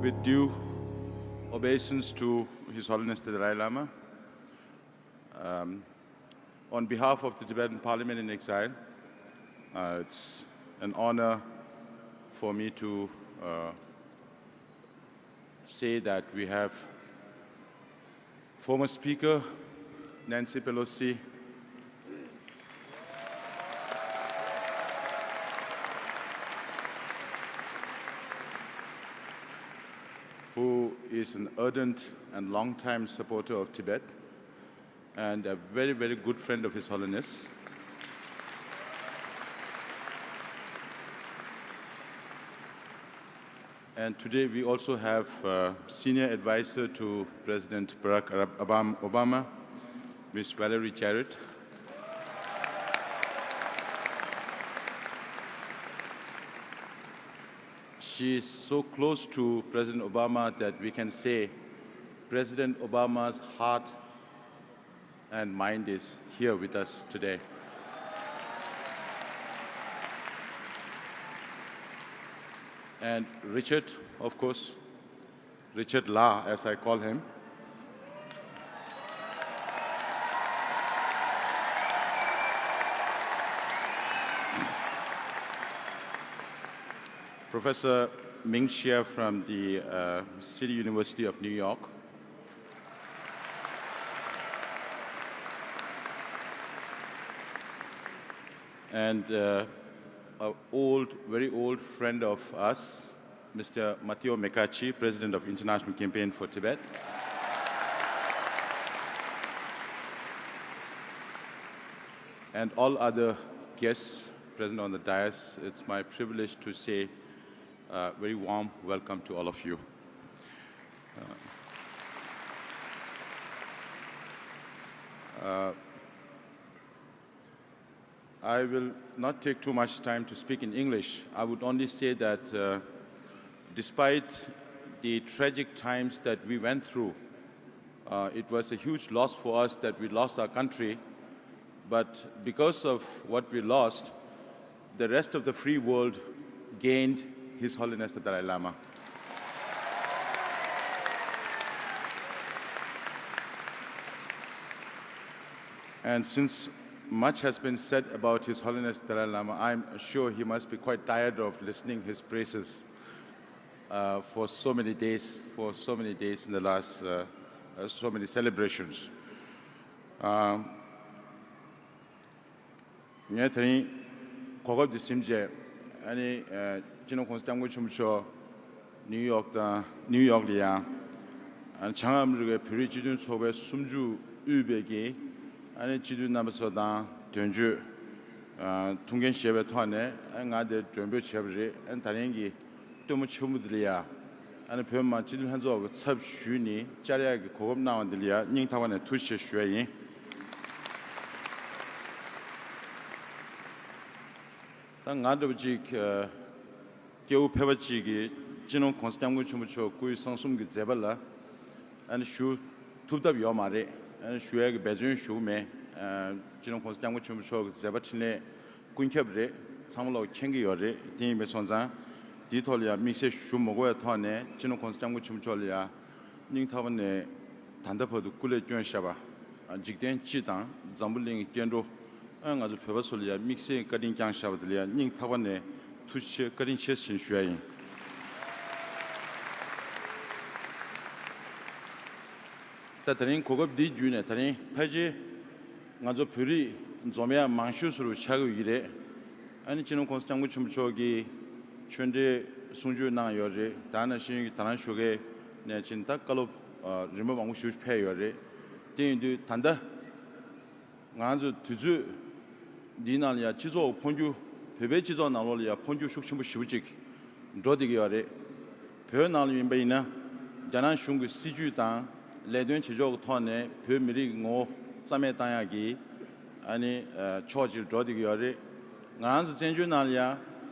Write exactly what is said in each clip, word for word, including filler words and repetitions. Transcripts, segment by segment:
Due obeisance to His Holiness the Dalai Lama. Um, on behalf of the Tibetan Parliament in Exile, uh, it's an honor for me to uh, say that we have former Speaker Nancy Pelosi, who is an ardent and long-time supporter of Tibet and a very, very good friend of His Holiness. And today we also have uh, senior advisor to President Barack Arab- Obam- Obama, Miss Valerie Jarrett. She is so close to President Obama that we can say President Obama's heart and mind is here with us today. And Richard, of course, Richard La, as I call him. Professor Ming Xie from the uh, City University of New York. And uh, an old, very old friend of us, Mister Matteo Mecacci, President of International Campaign for Tibet. And all other guests present on the dais, it's my privilege to say a very warm welcome to all of you. Uh, uh, I will not take too much time to speak in English. I would only say that uh, despite the tragic times that we went through, uh, it was a huge loss for us that we lost our country. But because of what we lost, the rest of the free world gained His Holiness the Dalai Lama. And since much has been said about His Holiness Dalai Lama, I'm sure he must be quite tired of listening his praises uh, for so many days, for so many days in the last uh, uh, so many celebrations. Um, ངས་དེ་རིང་གོ་སྐབས་འདི་ཟིན་རྗེས་ཨ་ནི་ཨ་སྤྱི་ནོར་༸གོང་ས་༸སྐྱབས་མགོན་ཆེན་པོ་མཆོག་ནིའུ་ཡོག་དང་ནིའུ་ཡོག་ལ་ཡང་ཨ་ནི་བྱང་ཨ་མི་རི་ཀའི་བོད་རིགས་སྤྱི་མཐུན་ཚོགས་པའི་གསུམ་བཅུ་དབུས་པའི་གི་ཨ་ནི་སྤྱི་འཐུས་རྣམ་པ་ཚོ་དང་དོན་གཅོད་ཨ་ཐུགས་འགན་བཞེས་པའི་ཐོག་ནས་ཨ་ང་དེར་མགྲོན་འབོད་བྱས་པ་རེད། ཨ་ནི་ད་རིང་གི་སྟོན་མོ་ཆེན་མོ་འདི་ལ་ཡ་ཨ་ནི་བོད་མི་མང་སྤྱི་འཐུས་ལྷན་ཚོགས་ཀྱི་ཚབ་ཞུས་ནས་བཅར་ཡག་གི་གོ་སྐབས་གནང་བ་འདི་ལ་ཡ་སྙིང་ཐག་པ་ནས་ཐུགས་རྗེ་ཆེ་ཞུ་ཡ་ཡིན། ད་ང་འདྲ་པོ་ཅིག་ཨ་སྐྱེ་བོ་ཕལ་པ་ཅིག་གིས་སྤྱི་ནོར་༸གོང་ས་༸སྐྱབས་མགོན་ཆེན་པོ་མཆོག་སྐུའི་གསང་གསུམ་གྱི་མཛད་པ་ལ་ཨ་ནི་ཞུ་ཐུབ་ཐབས་ཡོད་མ་རེད། ཨ་ནི་ཞུ་ཡ་གི་འབད་བརྩོན་ཞུ་གི་མེད། ཨ་སྤྱི་ནོར་༸གོང་ས་༸སྐྱབས་མགོན་ཆེན་པོ་མཆོག་གི་མཛད་པ་འཕྲིན་ལས་ཀུན་ཁྱབ་རེད། ཚང་མ་ལོག་མཁྱེན་གྱི་ཡོད་རེད། དེ་ཡིན་པའི་སོང་ཙང་དེའི་ཐོག་ལ་ཡང་དམིགས་བསལ་ཞུ་མ་དགོས་པའི་ཐོག་ནས་སྤྱི་ནོར་༸གོང་ས་༸སྐྱབས་མགོན་ཆེན་པོ་མཆོག་ལ་ཡང་སྙིང་ཐག་པ་ནས་ད་ལྟ་བར་དུ་སྐུ་ལས་བསྐྱོན་བཞག་པ། འཇིག་རྟེན་སྤྱི་དང་འཛམ་བུ་གླིང་གི་སྐྱེ་འགྲོ། ཨ་ང་ཚོ་བོད་པ་ཚོ་ལ་ཡང་དམིགས་བསལ་བཀའ་དྲིན་བསྐྱངས་བཞག་པ་དེ་ལ་ཡང་སྙིང་ཐག་པ་ནས་ཐུགས་རྗེ་ཆེ་བཀའ་དྲིན་ཆེ་ཞེས་ཞུ་ཡ་ཡིན། ད་དེ་རིང་གོ་སྐབས་འདི་བརྒྱུད་ནས་དེ་རིང་ཕལ་ཆེར་ང་ཚོ་བོད་རིགས་འཛོམས་ཡ་མང་ཤོས་སུ་ཆགས་ཀྱི་ཡོད་ཀྱི་རེད། ཨ་ནི་སྤྱི་ནོར་༸གོང་ས་༸སྐྱབས་མགོན་ཆེན་པོ་མཆོག་གིས་ཆོས་འབྲེལ་གསུང་ཆོས་གནང་ཡོད་རེད། ད་ནང་བཞིན་གྱི་དེ་རིང་ཞོགས་ཀས་ནས་ཕྱིན་ད་བཀའ་སློབ་ཨ་རིམ་པ་མང་པོ་ཞིག་ཕེབས་ཡོད་རེད། དེ་ཡིན་དུས་ད་ལྟ་ང་ཚོ་དུས་ཚོད་འདིའི་ནང་ལ་ཡང་སྤྱི་ཚོགས་འཕོ་འགྱུར། བོད་པའི་སྤྱི་ཚོགས་ནང་ལོགས་ལ་ཡང་འཕོ་འགྱུར་ཤུགས་ཆེན་པོ་ཞེ་པོ་ཅིག་འགྲོ་བསྡད་ཀྱི་ཡོད་རེད། བོད་ནང་ལ་ཡིན་པ་ཡིན་ན་རྒྱ་ནག་གཞུང་གི་སྲིད་ཇུས་དང་ལས་དོན་བྱེད་ཕྱོགས་ཀྱི་ཐོག་ནས་བོད་མི་རིགས་ཀྱི་ངོ་བོ་རྩ་མེད་བཏང་ཡག་གི་ཨ་ནི་ཕྱོགས་ཅིག་འགྲོ་བསྡད་ཀྱི་ཡོད་རེད། ང་རང་ཚོ་བཙན་བྱོལ་ནང་ལ་ཡང་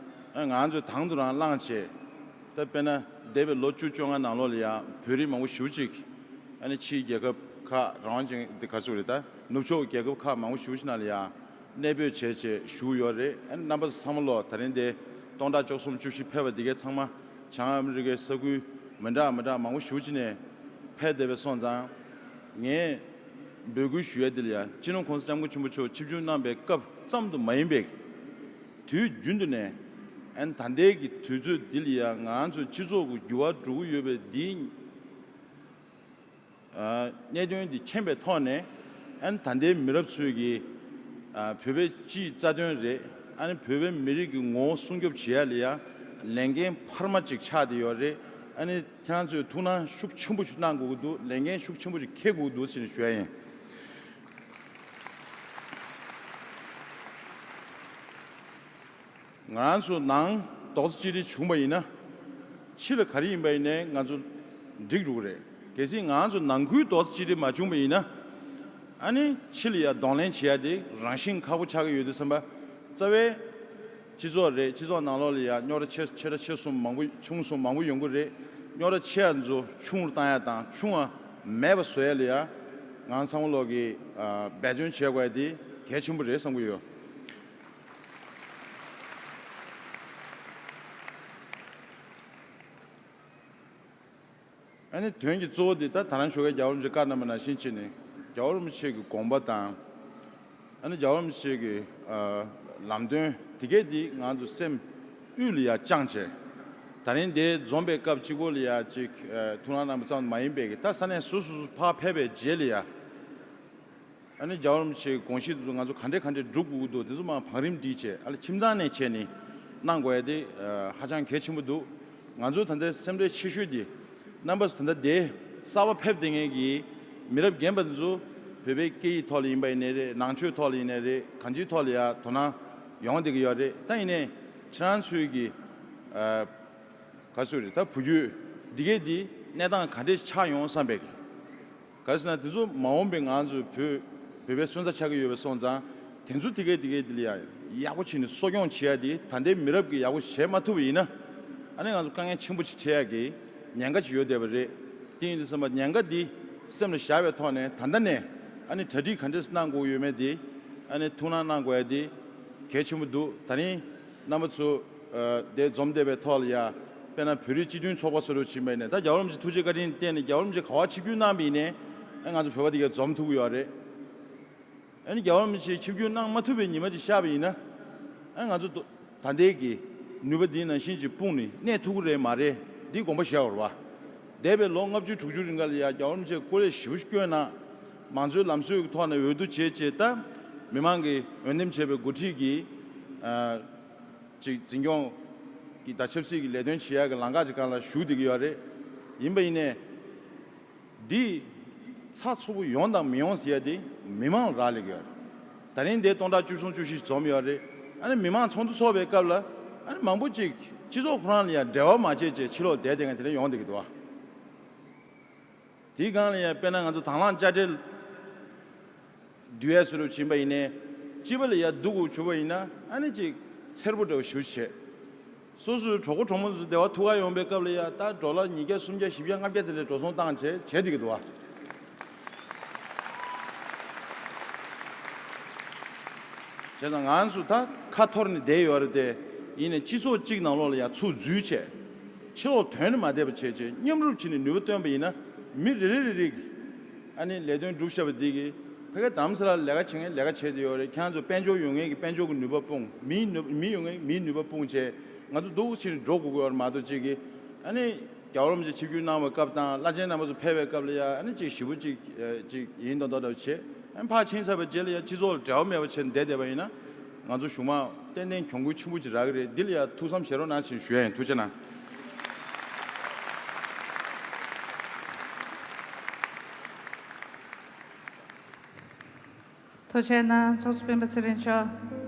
ང་རང་ཚོས་དང་དུ་རང་བླངས་བྱས། ད་དཔེར་ན་འདས་པའི་ལོ་བཅུ་བཅོ་ལྔ་ནང་ལོགས་ལ་ཡང་བོད་རིགས་མང་པོ་ཞེ་པོ་ཅིག་ཨ་ནི་ཕྱིའི་རྒྱལ་ཁབ་ཁག་རང་དབང་ཅན་འདི་ག་ཚོད་རེད། ད་ནུབ་ཕྱོགས་རྒྱལ་ཁབ་ཁག་མང་པོ་ཞེ་པོ་ཅིག་ནང་ལ་ཡང་གནས་སྤོས་བྱས་བྱས་བཞུགས་ཡོད་རེད། ཨ་ནི་རྣམ་པ་ཚོ་ཚང་མ་ལོག་ད་རིང་འདི་སྟོང་ཕྲག་བཅུ་གསུམ་བཅུ་བཞི་ཕེབས་པ་འདི་གའི་ཚང་མ་བྱང་ཨ་མི་རི་ཀའི་ས་ཁུལ་ མི་འདྲ་མི་འདྲ་མང་པོ་ཞེ་པོ་ཅིག་ནས་ཕེབས་བསྡད་པ་སོང་ཙང་། ངས་འབོད་སྐུལ་ཞུ་ཡ་འདི་ལ་ཡ་སྤྱི་ནོར་༸གོང་ས་༸སྐྱབས་མགོན་ཆེན་པོ་མཆོག་ཆིབས་བསྒྱུར་གནང་པའི་སྐབས་ཙམ་དུ་མ་ཡིན་པའི་དུས་རྒྱུན་དུ་ནས། ཨན་ད་ལྟའི་གི་དུས་ཚོད་འདི་ལ་ཡ་ང་ཚོའི་སྤྱི་ཚོགས་ཀྱི་འགྱུར་བ་འགྲོ་གི་ཡོད་པའི་འདི། ཨ། གནད་དོན་འདི་མཁྱེན་པའི་ཐོག་ནས། ཨ་ནི་ད་ལྟའི་མི་རབས་ཚོས་ཀྱིས། ཨ། བོད་པའི་སྤྱིའི་རྩ་དོན་རེད། ཨ་ནི་བོད་པའི་མི་རིགས་ཀྱི་ངོ་བོ་སྲུང་སྐྱོབ་བྱེད་ཡ་ལ་ཡ་ལས་འགན་འཕར་མ་ཅིག་ཆགས་བསྡད་ཡོད་རེད། ཨ་ནི་ཁྱེད་རང་ཚོས་ཐུགས་སྣང་ཤུགས་ཆེན་པོ་ཞིག་གནང་དགོས་ཀྱི་འདུག་ལས་འགན་ཤུགས་ཆེན་པོ་ཞིག་འཁྱེར་དགོས་ཀྱི་འདུག་ཟེར་ནས་ཞུ་ཡ་ཡིན། ང་རང་ཚོ་ནང་རྡོག་རྩ་གཅིག་སྒྲིལ་བྱུང་བ་ཡིན་ན། ཕྱི་ལ་ག་རེ་ཡིན་པ་ཡིན་ནའི་ང་ཚོ་འགྲིག་འགྲོ་གི་རེད། གལ་སྲིད་ང་རང་ཚོ་ནང་ཁུལ་རྡོག་རྩ་གཅིག་སྒྲིལ་མ་བྱུང་བ་ཡིན་ན། ཨ་ནི་ཕྱི་ལ་ཡ་གདོང་ལེན་བྱེད་ཡ་དེ་རང་བཞིན་ཁག་པོ་ཆགས་ཀྱི་ཡོད་དུས་ཙམ་པ། རྩ་བའི་སྤྱི་ཚོགས་རེད། སྤྱི་ཚོགས་ནང་ལོགས་ལ་ཡ་རྙོག་དྲ་ཆེ་ཆེ་ཕྲ་ཆེ་གསུམ་མང་པོ་ཆུང་གསུམ་མང་པོ་ཡོང་གི་རེད། རྙོག་དྲ་ཆེ་ཡ་ཚོ་ཆུང་རུ་བཏང་ཡ་དང་ཆུང་བ་མེད་པ་བཟོ་ཡ་ལ་ཡ་ང་ཚང་མ་ལོག་གིས། ཨ། འབད་བརྩོན་བྱེད་དགོས་ཡ་དེ་གལ་ཆེན་པོ་རེད་བསམ་གྱི་ཡོད། ཨ་ནི་དོན་གྱི་གཙོ་བོ་འདི་ད་ད་ནང་ཞོགས་ཀས་རྒྱལ་བ་རིན་པོ་ཆེས་བཀའ་གནང་བ་ནང་བཞིན་བྱས་ནས། རྒྱལ་བ་རིན་པོ་ཆེ་གི་དགོངས་པ་དང་། ཨ་ནི་རྒྱལ་བ་རིན་པོ་ཆེ་གི། ཨ། ལམ་སྟོན་དེ་གས་འདི་ང་ཚོ་སེམས་དབུས་ལ་ཡ་བཅངས་བྱས། ད་རིང་འདིར་འཛོམས་པའི་སྐབས་གཅིག་པོ་ལ་ཡ་གཅིག་ཨ། ཐུགས་སྣང་གནང་བ་ཙམ་མ་ཡིན་པའི་གི། ད་ས་གནས་སོ་སོ་སོ་ཕར་ཕེབས་པའི་རྗེས་ལ་ཡ། ཨ་ནི་རྒྱལ་བ་རིན་པོ་ཆེའི་དགོངས་གཞི་དེ་ཚོ་ང་ཚོ་ག་འདྲས་ག་འདྲས་སྒྲུབ་དགོས་ཀྱི་འདུག་དེ་ཚོ་མར་བང་རིམ་སྒྲིག་བྱས། ཨ་ལས་ཁྱིམ་ཚང་ནས་བྱས་ནས་གནང་དགོས་ཡ་དེ། ཨ། ཧ་ཅང་གལ་ཆེན་པོ་འདུག་ང་ཚོ་ད་ལྟའི་སེམས་ཁྲལ་ཆེ་ཤོས་དེ། རྣམ་པ་ཚོ་ད་ལྟ་དེ་གསར་པ་ཕེབས་བསྡད་མཁན་གྱི་མི་རབས་རྒན་པ་ཚོ་བོད་པའི་སྐད་ཡིག་ཐོག་ལ་ཡིན་པ་ཡིན་ནའི་རེད། ནང་ཆོས་ཐོག་ལ་ཡིན་ནའི་རེད། གང་ཅིའི་ཐོག་ལ་ཡ་དོ་སྣང་ཡོང་བསྡད་ཀྱི་ཡོད་རེད། ད་ཡིན་ནའི་ཁྱེད་རང་ཚོའི་གི། ཨ། ག་ཚོད་རེད། ད་བུ་རྒྱུད་འདི་གས་འདི་གནས་སྟངས་ག་འདྲས་ཆགས་ཡོང་བསམ་པའི་གི། ག་རེ་ཟེར་ན། དེ་ཚོ་མ་འོངས་པའི་ང་ཚོའི་བོད་བོད་པའི་སོན་རྩ་ཆགས་ཀྱི་ཡོད་པ་སོང་ཙང་། དེ་ཚོ་དེ་གས་དེ་གས་དེ་ལ་ཡ་ཡག་པོ་བྱས་ནས་གསོ་སྐྱོང་བྱེད་ཡ་དེ་ད་ལྟའི་མི་རབས་ཀྱིས་ཡག་པོ་བྱེད་མ་ཐུབ་པ་ཡིན་ན། ཨ་ནི་ང་ཚོ་དཀའ་ངལ་ཆེན་པོ་ཅིག་འཕྲད་ཡ་གི་ཉེན་ཁ་ཅིག་ཡོད་བསྡད་པ་རེད། དེ་ཡིན་དུས་ཙམ་པ་ཉེན་ཁ་འདི་སེམས་ལ་བཞག་པའི་ཐོག་ནས། ད་ལྟ་ནས་ཨ་ནི་གྲ་སྒྲིག་ག་འདྲས་གནང་དགོས་ཡོད་མེད་དེ། ཨ་ནི་ཐུགས་སྣང་གནང་དགོས་ཡ་དེ་གལ་ཆེན་པོ་འདུག་ད་རིང་རྣམ་པ་ཚོ། ཨ། དེ་འཛོམས་བསྡད་པའི་ཐོག་ལ་ཡ། དཔེར་ན་བོད་རིགས་སྤྱི་མཐུན་ཚོགས་པ་ཟེར་རོགས་བྱིན་པ་ཡིན་ནའི། ད་རྒྱལ་བ་རིན་པོ་ཆེ་ཐུགས་རྗེ་བཀའ་དྲིན་བརྟེན་ནས་རྒྱལ་བ་རིན་པོ་ཆེ་ག་པར་ཆིབས་བསྒྱུར་གནང་པ་ཡིན་ནའི། ཨ། ང་ཚོ་བོད་པ་དེ་གས་འཛོམས་ཐུབ་ཀྱི་ཡོད་རེད། ཨ་ནི་རྒྱལ་བ་རིན་པོ་ཆེ་ཆིབས་བསྒྱུར་གནང་མ་ཐུབ་པའི་ཉི་མ་ཅིག་ཤར་བ་ཡིན་ན། ཨ། ང་ཚོ་ད་ལྟའི་གི་ནུས་པ་འདི་ནང་བཞིན་ཅིག་སྤུངས་ནས་གནས་ཐུབ་ཀྱི་རེད་མ་རེད། འདི་དགོངས་པ་བཞེས་དགོས་རེད་པ། འདས་པའི་ལོ་ལྔ་བཅུ་དྲུག་ཅུ་རིང་ག་ལ་ཡ་རྒྱལ་བ་རིན་པོ་ཆེས་སྐུ་ལས་ཞེ་པོ་ཞིག་བསྐྱོན་གནང་། མང་གཙོའི་ལམ་སྲོལ་གྱི་ཐོག་ནས་འོས་བསྡུ་བྱས་བྱས། ད་མི་མང་གིས་འོས་འདེམས་བྱས་པའི་འགོ་ཁྲིད་ཀྱིས། ཨ། ཅིག་འཛིན་སྐྱོང་གི་དང་ཆབ་སྲིད་ཀྱི་ལས་དོན་བྱེད་ཡག་གི་ལམ་ཁ་ཅིག་སྒང་ལ་ཞུགས་བསྡད་ཀྱི་ཡོད་རེད། ཡིན་པ་ཡིན་ནའི། འདི་ཚགས་ཚུད་པོ་ཡོང་དང་མི་ཡོང་ཟེར་ཡ་དེ་མི་མང་ལ་རག་ལས་ཀྱི་ཡོད་རེད། ད་རིང་འདིར་སྟོང་ཕྲག་བཅུ་གསུམ་བཅུ་བཞི་ཞིག་འཛོམས་ཡོད་རེད། ཨ་ནི་མི་མང་ཚོགས་འདུ་ཚོགས་པའི་སྐབས་ལ། ཨ་ནི་མང་པོ་ཅིག་སྤྱི་ཚོགས་ཁོ་རང་ལ་ཡང་འབྲེལ་བ་མ་བྱས་བྱས་ཕྱི་ལོགས་བསྡད་བསྡད་མཁན་དེ་འདྲ་ཡོང་བསྡད་ཀྱི་འདུག་པ། དེའི་སྒང་ལ་ཡང་དཔེར་ན་ང་ཚོ་དང་བླངས་དཔྱ་ཁྲལ་བསྡུ་ཡས་སུ་རུ་ཕྱིན་པ་ཡིན་ནའི། སྤྱི་པ་ལ་ཡ་བསྡུ་དགོས་བྱུང་བ་ཡིན་ན། ཨ་ནི་ཅིག་འཚེར་པོ་འདྲ་བོ་ཞེ་པོ་ཅིག་བྱས། སོ་སོའི་གྲོགས་པོ་གྲོགས་མོ་ཚོ་བདེ་བ་ཐུག་ག་ཡོང་པའི་སྐབས་ལ་ཡ། ད་ཌོ་ལར་ཉིས་བརྒྱ་སུམ་བརྒྱ་བཞི་བརྒྱ་ལྔ་བརྒྱ་དེ་འདྲ་འགྲོ་སོང་བཏང་བྱས་བྱས་བསྡད་ཀྱི་འདུག་པ། བྱས་ཙང་ང་ཚོ་ད་ཁ་འཐོར་ནས་བསྡད་ཡོད་རེད་དེ། ཡིན་ནའི་སྤྱི་ཚོགས་གཅིག་ནང་ལོགས་ལ་ཡ་ཚུར་འཛུལ་བྱས། ཕྱི་ལོགས་དོན་ནི་མ་བསྡད་པ་བྱས་བྱས། མཉམ་རུབ་བྱས་ནས་ནུས་པ་བཏོན་པ་ཡིན་ན། མི་རེ་རེ་རེ་རེ་གིས་ཨ་ནི་ལས་དོན་སྒྲུབ་བཞག་པ་འདི་གིས། ཕ་གིར་རྡ་རམ་ས་ལར་ལས་ཀ་བྱེད་མཁན་ལས་ཀ་བྱས་བསྡད་ཡོད་རེད། ཁྱེད་རང་ཚོ་དཔལ་འབྱོར་ཡོད་མཁན་གྱིས་དཔལ་འབྱོར་གྱི་ནུས་པ་སྤུངས། མིའི་ནུས། མི་ཡོད་མཁན་མིའི་ནུས་པ་སྤུངས་བྱས། ང་ཚོ་སྡུག་ཅིག་འགྲོ་དགོས་ཀྱི་ཡོད་རེད་མ་གཏོགས། གཅིག་གིས་ཨ་ནི་རྒྱལ་བ་རིན་པོ་ཆེ་ཆིབས་བསྒྱུར་གནང་བའི་སྐབས་དང་བླ་ཆེན་རྣམ་པ་ཚོ་ཕེབས་པའི་སྐབས་ལ་ཡ། ཨ་ནི་ཅིག་ཞེ་པོ་ཅིག་ཅིག་ཡིན་མདོག་མདོག་འདྲ་བོ་བྱས། ཨ་ནི་ཕར་ཕྱིན་ཚར་བའི་རྗེས་ལ་ཡ་སྤྱི་ཚོགས་ལ་འབྲེལ་བ་མེད་པ་བྱས་ནས་བསྡད་བསྡད་པ་ཡིན་ན། ང་ཚོ་གཞུག་མ་ཏན་ཏན་གྱོང་གུད་ཆེན་པོ་ཅིག་རག་གི་རེད། འདི་ལ་ཡ་ཐུགས་བསམ་བཞེས་རོགས་གནང་ཞེས་ཞུ་ཡ་ཡིན། ཐུགས་རྗེ་གནང་། ཐུགས་རྗེ་གནང་། ཚོགས་གཙོ་སྤེན་པ་ཚེ་རིང་མཆོག